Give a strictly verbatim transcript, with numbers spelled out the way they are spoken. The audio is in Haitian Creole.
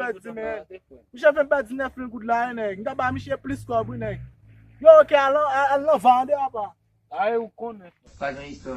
pèdi, men. Misye fè m pèdi nèf mil goud la, wi, nèg. M ta ba misye plis kòb, wi, nèg. Yo, ok, al nan, al nan van de apa. Ay, ou konnen. Pa gen istwa.